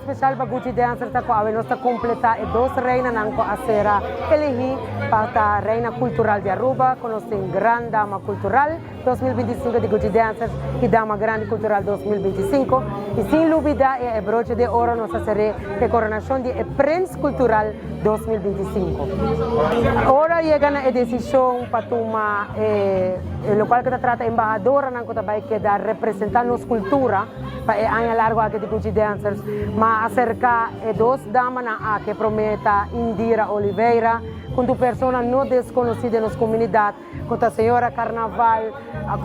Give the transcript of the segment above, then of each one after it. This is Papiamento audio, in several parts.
special pa Gucci Dancers ta cu awe nos ta completa e dos reinanan cu a sera elegi pa ta Reina Cultural di Aruba, cu nos tin Gran Dama Cultural 2025 di Gucci Dancers y Dama Grandi Cultural 2025. Y sin lubida e e broche de oro nos a sere e coronacion di e Prins Cultural 2025. Ora yega na e decision pa tuma e locual cu ta trata embahadoranan cu ta bay keda representa nos cultura pa e aña largo aki di Gucci Dancers, ma acerca e dos damanan aki, prome ta Indira Oliveira, cu un persona no desconoci den nos comunidad, cu ta señora Carnaval,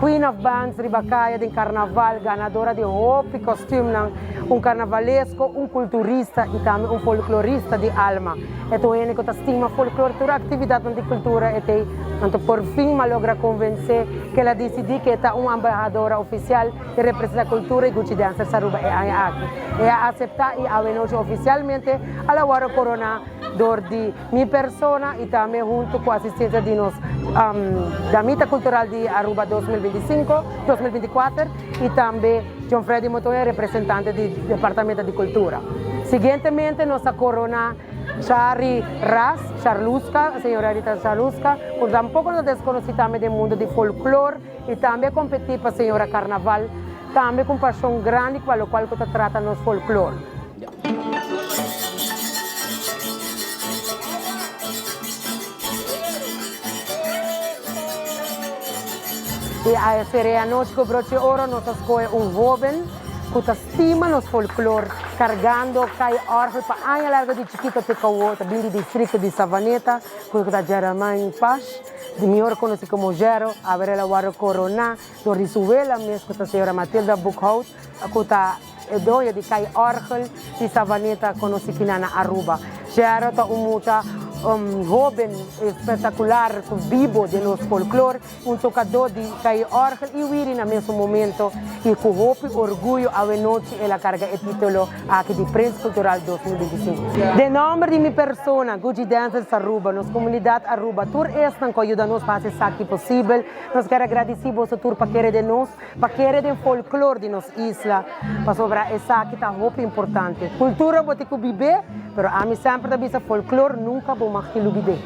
Queen of Bands riba caya den Carnaval, ganadora di hopi costumenan, un carnavalesco, un culturista y tambe un folklorista di alma. E ta un hende cu ta stima folklor, tur actividadnan di cultura e t'ey. Anto por fin m'a logra convence cu el a dicidi cu e ta un embahadora oficial y representa cultura y Gucci Dancers Aruba e aña aki. E a acepta y awenochi oficialmente a la worde corona dor di mi persona y tambe hunto cu asistencia di nos Damita Cultural di Aruba 2025, 2024 y tambe John Freddy Montoya representante di Departamento di Cultura. Siguientemente nos a corona Shari Ras, Charlusca, señora Rita Charlusca, cu tampoco no ta desconoci tambe den mundo di folklore y tambe a competi pa señora Carnaval, tambe cu un pasion grandi pa locual cu ta trata nos folklore. I a sere anochi ku brochi oro nos a skohe un hoben ku ta stima nos folklor kargando kai òrgel pa aña largo di chikito te kowo ta bin di distrikto di Savaneta ku ta Jeremiah Pash di mihor konosi komo Jero awe el a wòrdu koroná dor di su wela mes ku ta señora Matilda Boekhout ku ta E doño di Kai Orgel di Savaneta konosí kina na Aruba. Gerard ta un mucha hoben espectacular ku bibo den nos folklor, un tokadó di Kai Orgel i wiri na mesun momento i ku hopi orguyo awenochi el a karga e titulo aki di Prins Cultural 2025. Den nomber di mi persona, Gucci Dancers Aruba, nos komunidat Aruba, tur esnan ku a yuda nos pa hasi esaki posibel, nos kier a gradisí boso tur pa kere den nos. Pa kere den folklor di nos isla, pasobra esaki ta hopi importante. Kultura bo tin ku bib'é, pero ami semper ta bisa folklor nunka bo mag tin lubid'é.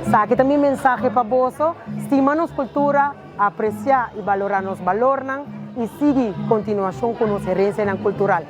Esaki ta mi mensahe pa boso, stima nos kultura, apresiá i balorá nos balornan i sigui kontinuashon ku nos herensianan kultural.